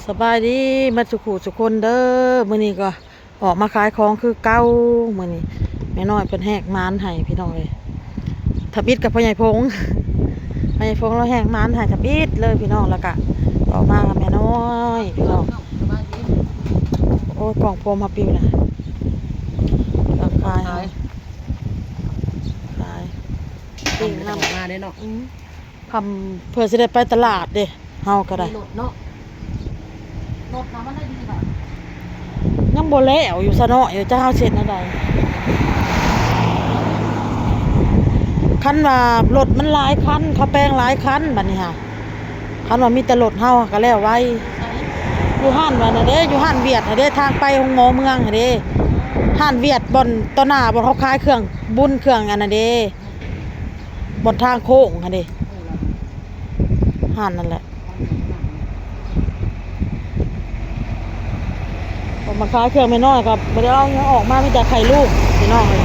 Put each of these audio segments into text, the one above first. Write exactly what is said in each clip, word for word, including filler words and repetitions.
สบายดีหมดสุขุสุคนเด้อ มื้อนี้ก็ออกมาขายของคือเก่า มื้อนี้แม่น้อยเพิ่นแหกหมานให้พี่น้องเอ้ย ทำอิฐกับพ่อใหญ่พงษ์ พ่อใหญ่พงษ์ลาวแหกหมานให้ทำอิฐเลยพี่น้อง แล้วก็ต่อมากับแม่น้อยพี่น้อง โอ้ย กล่องโฟมเฮาปิวนะ ขาย ขาย ปิ้งนำ มาเด้เนาะ อืม คำเพื่อสิได้ไปตลาดเด้ เฮาก็ได้ มีรถเนาะ รถนะมันได้ดีแบบ ยังบ่แล้วอยู่ซะเนาะ อยู่จะเฮาเช็ดแนวใด คันว่ารถมันหลายคัน เขาแปลงหลายคันบัดนี้ฮะ คันว่ามีแต่รถเฮาก็แล้วไว อยู่ห้านว่าน่ะเด้ อยู่ห้านเวียดน่ะเด้ ทางไปโรงหมอเมืองน่ะเด้ ห้านเวียดบ่อนต่อหน้าบ่อนเขาขายเครื่องบุญเครื่องอันนั้นเด้ บ่อนทางโค้งหั่นเด้ ห้านนั่นแหละ ออกมาขายเครื่องแม่น้อยครับ บ่ได้เอาหยังออกมา มีแต่ไข่ลูกพี่น้องเอ้ย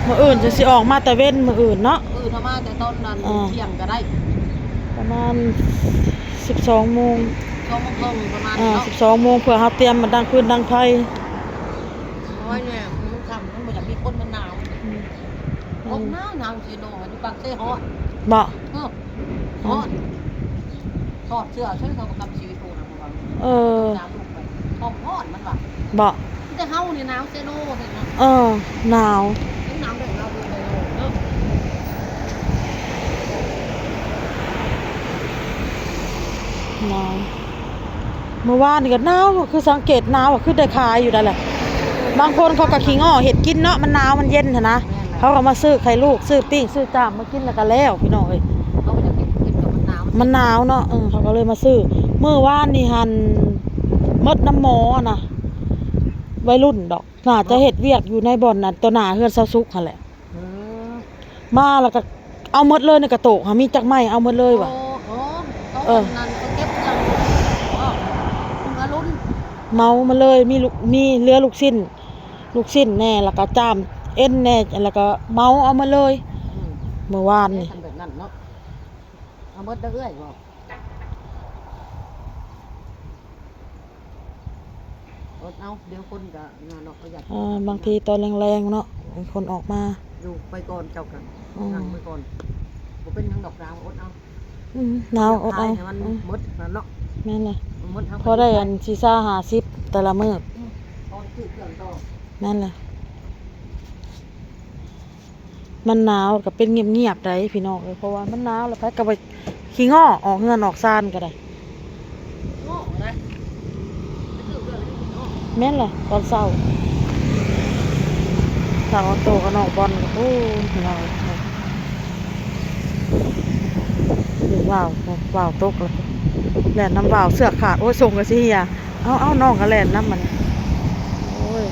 มื้ออื่นจะสิออกมาแต่เว้นมื้ออื่นเนาะ มื้ออื่นเอามาแต่ตอนนั้น อ่า เที่ยงก็ได้ ประมาณสิบสองโมง สองโมงครึ่งประมาณ อ่า นี้เนาะ สิบสองโมง เพื่อเฮาเตรียมมาดังฟืนดังไฟ โอ้ยเนี่ย มันค่ำ มันบ่อยากมีคน มันหนาว อืม ลมหนาว หนาวสิเนาะ อยู่ปากเซฮ้อน บ่ เออ ฮ้อน ถอดเสื้อ ใช้เขากับชีวิตโตนะ เออ ตามลูกไป ท้องฮ้อนมันว่ะ บ่ แต่เฮานี่หนาวเซโนเห็นนะ เออ หนาว หนาวแบบเราเลยเนาะ หนาว เมื่อวานนี่ก็หนาว คือสังเกตหนาวอะ คือได้ขายอยู่นั่นแหละ บางคนเขาก็ขี้ง้อเฮ็ดกินเนาะ มันหนาวมันเย็นหั้นนะ แม่นแหละ เขาก็มาซื้อไข่ลูก ซื้อปิ้ง ซื้อจ้ามมากินแล้วก็แล้วพี่น้องเอ้ย เขาก็จะกินกินกับมันหนาว มันหนาวเนาะ เออ เขาก็เลยมาซื้อ มื้อวานนี่หั่นหมดน้ำหมอนะ วัยรุ่นดอก น่าจะเฮ็ดเวียกอยู่ในบ่อนน่ะ ต่อหน้าเฮือนเซาสุกหั่นแหละ เออ มาแล้วก็เอาหมดเลยในกระโตกค่ะ มีจักไม้เอาหมดเลยว่ะ โอ้ โอ้ เขา เออ อันนั้นเขาเก็บเครื่อง อ๋อ คุณอรุณ เหมามาเลย มีลูก มีเหลือลูกชิ้น ลูกชิ้นแน่ แล้วก็จ้ามเอ็นแน่ แล้วก็เหมาเอามาเลย อืม เมื่อวานนี่ ทำแบบนั้นเนาะ เอาหมดเด้อเอื้อยบอก อดเอา เดี๋ยวคนก็นั่นเนาะ ประหยัด อ่า บางทีตอนแลงๆเนาะ คนออกมา อยู่ไปก่อนเจ้ากัน อืม นั่งไปก่อน บ่เป็นหยังดอก หนาว อดเอา อืม หนาว อดเอา อยากขายให้มัน อืม หมดนั่นเนาะ แม่นเลย มันหมด พอได้อันสี่สิบห้าสิบแต่ละมื้อ อืม ตอนซื้อเครื่องต่อ แม่นเลย มันหนาวก็เป็นเงียบๆได้พี่น้องเอ้ย เพราะว่ามันหนาวแล้วไผก็บ่ขี้ง้อออกเฮือนออกซานก็ได้ ง้อนะ แม่นแหละ ตอนเช้า ถ้าออโต้กับน้องบอลก็พู้นพี่น้องเอ้ย ว้าว ว้าวตกแล้ว แล่นนำว้าว เสื้อขาด โอ้ย ส่งก็สิเหี่ย เอา เอา น้องก็แล่นนำมัน โอ้ย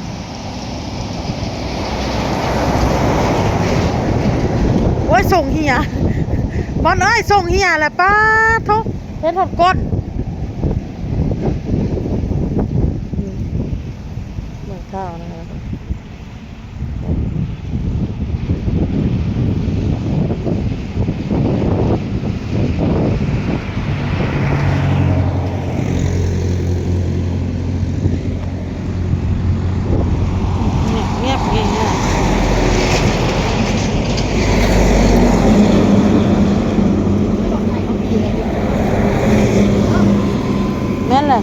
โอ้ย ส่งเหี่ย บอลเอ้ย ส่งเหี่ยแหละ ป๊าดโธ่ เห็นฮอดก้น อืม เบิ่งข้าวนะคะ เงียบๆ เงียบๆ แม่นแหละ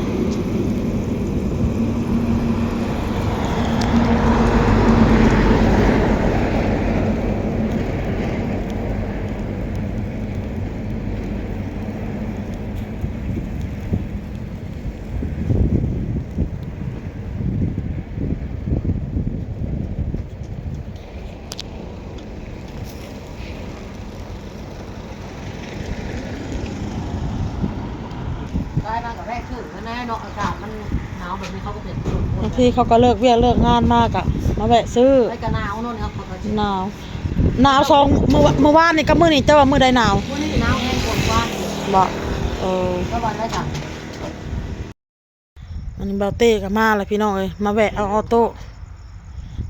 ได้มากับแรกคือแน่เนาะ อากาศมันหนาวแบบนี้เขาก็เปลี่ยน บางทีเขาก็เลิกเวียกเลิกงานมากะมาแวะซื้อ ไปกะหนาวเนาะเนี่ยเขาก็ หนาว หนาวสอง มื้อวะ มื้อวานนี่กับมื้อนี้ เจ้าว่ามื้อใดหนาว มื้อนี้หนาวแฮงกว่า บ่ เออ ก็วันละจ้ะ อันนี้บ่าวเต้ก็มาแล้วพี่น้องเอ้ย มาแวะเอาออโต้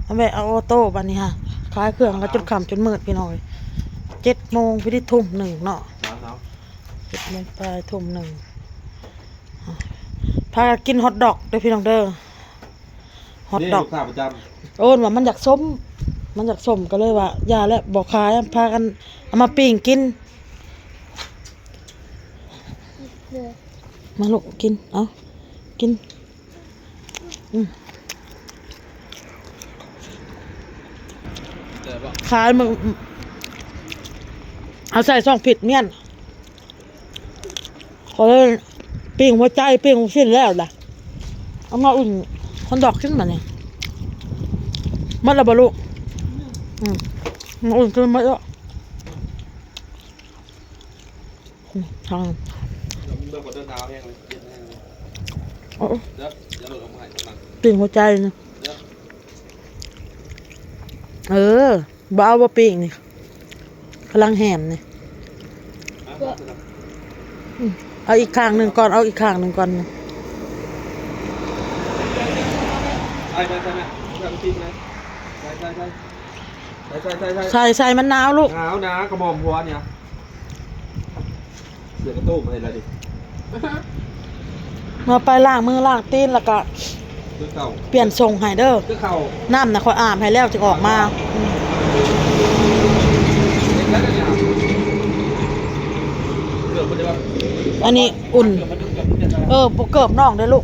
มาแวะเอาออโต้บัดนี้ฮะ ขายเครื่องก็จนค่ำจนมืดพี่น้องเอ้ย เจ็ดโมงพอดี ทุ่มหนึ่งเนาะ หนาวหนาว เจ็ดโมงปลาย ทุ่มหนึ่ง พากันกินฮอทดอกเด้อพี่น้องเด้อ ฮอทดอก นี่ลูกค้าประจำ โอ้นว่ามันอยากส้ม มันอยากส้มก็เลยว่า อย่าแล้ว บ่ขาย พากันเอามาปิ้งกิน มาลูก กิน เอา กิน อืม ขายมึง เอาใส่ซองผิดเมียน เขาเลยปิ้งหัวใจ ปิ้งลูกชิ้นแล้วล่ะ เอามาอุ่นฮอทดอกขึ้นมาเนี่ย หมดแล้วบ่ลูก อืม มาอุ่นขึ้นหมดแล้ว อืม ทาง เดี๋ยวมันเบิกกว่าเดินเท้าแห้งเลย เย็นแห้งเลย เอา เดี๋ยว เดี๋ยวหลุดออกมาให้กำลัง ปิ้งหัวใจนะ เดี๋ยว เออ บ่เอาบ่ปิ้งนี่ กำลังแหมนี่ อ่ะ อืม เอาอีกข้างหนึ่งก่อน เอาอีกข้างหนึ่งก่อน ไปไปไปไปไปไปไปไปไปไป ใส่ใส่ใส่ใส่ ใส่ใส่ มันหนาวลูก หนาวนะ กระหม่อมหัวเนี่ย เสือกระตู้มาให้แล้วดิ เมื่อไปล้างมือล้างตีนแล้วก็ คือเก่า เปลี่ยนส่งให้เด้อ คือเก่า น้ำน่ะข้อยอาบให้แล้วจึงออกมา อืม เห็นแล้วเนี่ย เกือบมันจะแบบ อันนี้อุ่น เกือบมันเกือบมันจะ เออ บ่เกิบน้องเด้อลูก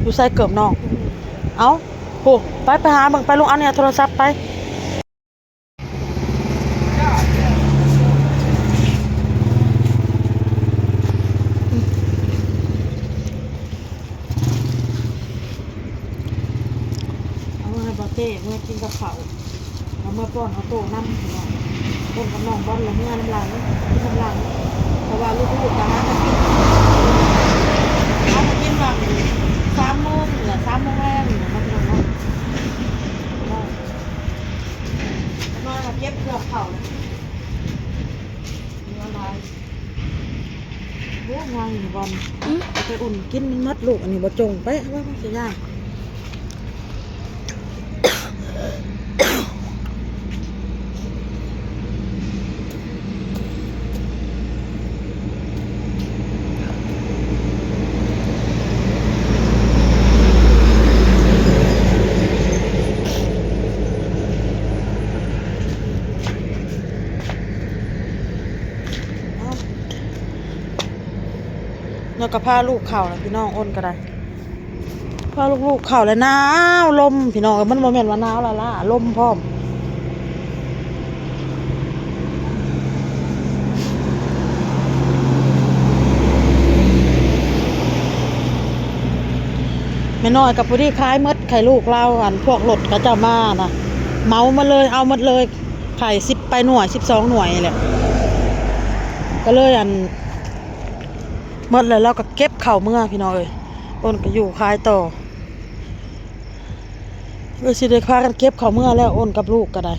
อยู่ใส่เกิบน้อง เอ้า โห ไป ไปหาเบิ่งไปลูก อันเนี้ยโทรศัพท์ไป เอาเมื่อให้บ่าวเต้เมื่อกินกับข้าว เอาเมื่อป้อนเอาโต้นำพี่น้อง ป้อนกับน้องบอลแล้วเมื่อนำหลัง กินนำหลัง เพราะว่าลูกๆก็หามากิน หามากินหลังสามโมงนี่แหละ สามโมงแลงนี่แหละเนาะพี่น้องเนาะ มาเก็บเกือบข้าวเลย เนื้อลาย โอ้ งานอยู่บ่อน อืม เอาไปอุ่นกินมันหมดลูก อันนี้บ่จงไป เอาไว้มันสิยาก แล้วก็พาลูกเข้านะพี่น้อง อ้นก็ได้ พาลูกๆเข้าแล้วหนาว ลมพี่น้องเอ้ย มันบ่แม่นว่าหนาวละล่ะ ลมพร้อม แม่น้อยกับผู้ที่ขายหมด ขายลูกเรา อันพวกรถเขาเจ้ามานะ เหมามาเลย เอาหมดเลย ขายสิบไปหน่วย สิบสองหน่วยนี่แหละ ก็เลยอัน หมดแล้วเราก็เก็บเข้าเมือพี่น้องเอ้ย อ้นก็อยู่ขายต่อ เออ สิได้พากันเก็บเข้าเมือแล้ว อ้นกับลูกก็ได้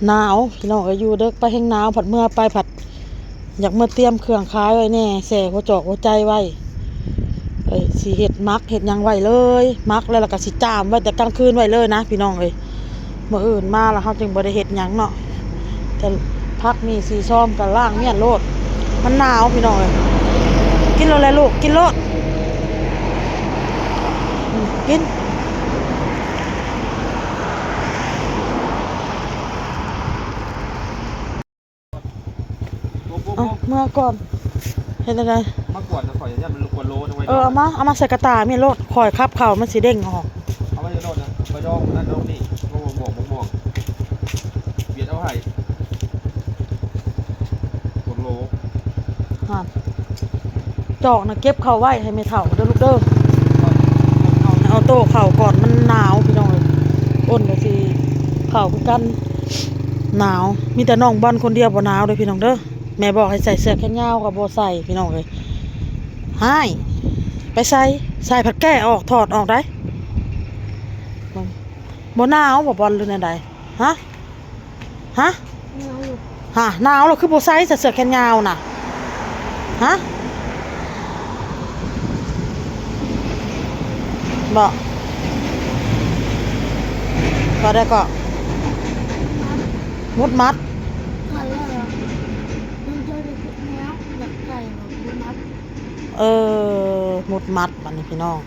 หนาวพี่น้องเอ้ย อยู่เดิกไปแฮงหนาว ผัดเมือไปผัด อยากมาเตรียมเครื่องขายไว้แน่ แส่หัวจอกหัวใจไว้ เอ้ย สิเฮ็ดหมักเฮ็ดหยังไว้เลย หมักแล้ว แล้วก็สิจ้ามไว้แต่กลางคืนไว้เลยนะพี่น้องเอ้ย มื้ออื่นมาแล้วเฮาจึงบ่ได้เฮ็ดหยังเนาะ แต่ผักมีสีซ้อมก็ล้างเมียนโลด มันหนาวพี่น้องเอ้ย กินโลดแหละลูก กินโลด อืม กิน เอา เมือก่อน เฮ็ดจั่งใด มากวดนะ ข่อยย่านมันกวนโลนะ ไว้ เออ เอามา เอามาใส่กระต่ามีโลด ข่อยคับเข้ามันสิเด้งออก เอาไว้โลดนะ ไปดองนั่นดองนี่ มะม่วง มะม่วง เบียดเอาให้ กวนโล ฮะ จอกนะเก็บเข้าไว้ให้แม่เฒ่าเด้อลูกเด้อ เอาโต้เข้าก่อน มันหนาวพี่น้องเอ้ย อ้นก็สิเข้าคือกัน หนาว มีแต่น้องบอลคนเดียวบ่หนาวเด้อพี่น้องเด้อ แม่บอกให้ใส่เสื้อแขนยาวก็บ่ใส่พี่น้องเอ้ย ฮ้าย ไปใส่ ใส่ผัดแก้ออก ถอดออกได้ บ่หนาวบ่บอลหรือแนวใด ฮะ ฮะ หนาวอยู่ ฮะ หนาวแล้วคือบ่ใส่เสื้อแขนยาวน่ะ ฮะ บ่ บ่ได้ก็ มุดมัด มันจะได้กินแล้ว อยาก เออ หมุดหมัดบัดนี้พี่น้อง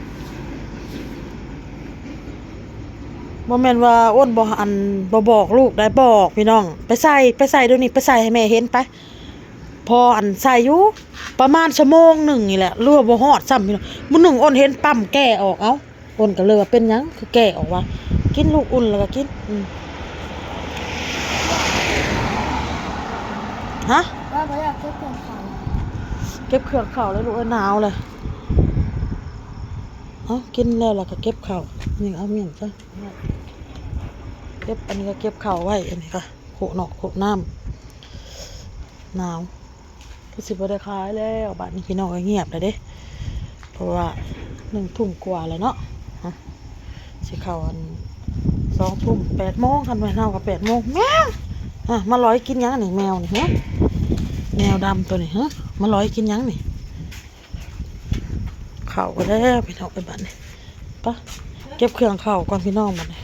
บ่แม่นว่าอ้นบ่อัน บ่บอกลูกได้ บอกพี่น้อง ไปใส่ ไปใส่เดี๋ยวนี้ ไปใส่ให้แม่เห็นไป พออันใส่อยู่ ประมาณชั่วโมงหนึ่งนี่แหละ หรือว่าบ่ฮอดซ้ำพี่น้อง มื้อหนึ่งอ้นเห็นปั๊มแก้ออก เอ้า อ้นก็เลยว่าเป็นหยัง คือแก้ออกวะ กินลูก อุ่นแล้วก็กิน อืม ฮะ ว่าบ่อยากเก็บของเขา เก็บเครื่องเข้าแล้วลูกเอ้ย หนาวเลย เอากินแล้วล่ะก็เก็บเข้า นี่เอาเมียนซะ เก็บ อันนี้ก็เก็บเข้าไว้ อันนี้ก็โขะนอกโขะน้ำ หนาว คือสิบ่ได้ขายแล้ว บัดนี้พี่น้องก็เงียบแล้วเด้ เพราะว่าหนึ่งทุ่มกว่าแล้วเนาะ ฮะ สิเข้าอัน สองทุ่ม แปดโมง คันแม่นเฮาก็แปดโมง แมว อ่ะ มาลอยกินหยังนี่ แมวนี่ ฮะ แมวดำตัวนี้ ฮะ มาลอยกินหยังนี่ เข้าก็แล้วพี่น้องเอ้ย บัดนี้ ไป เก็บเครื่องเข้าก่อนพี่น้อง บัดนี้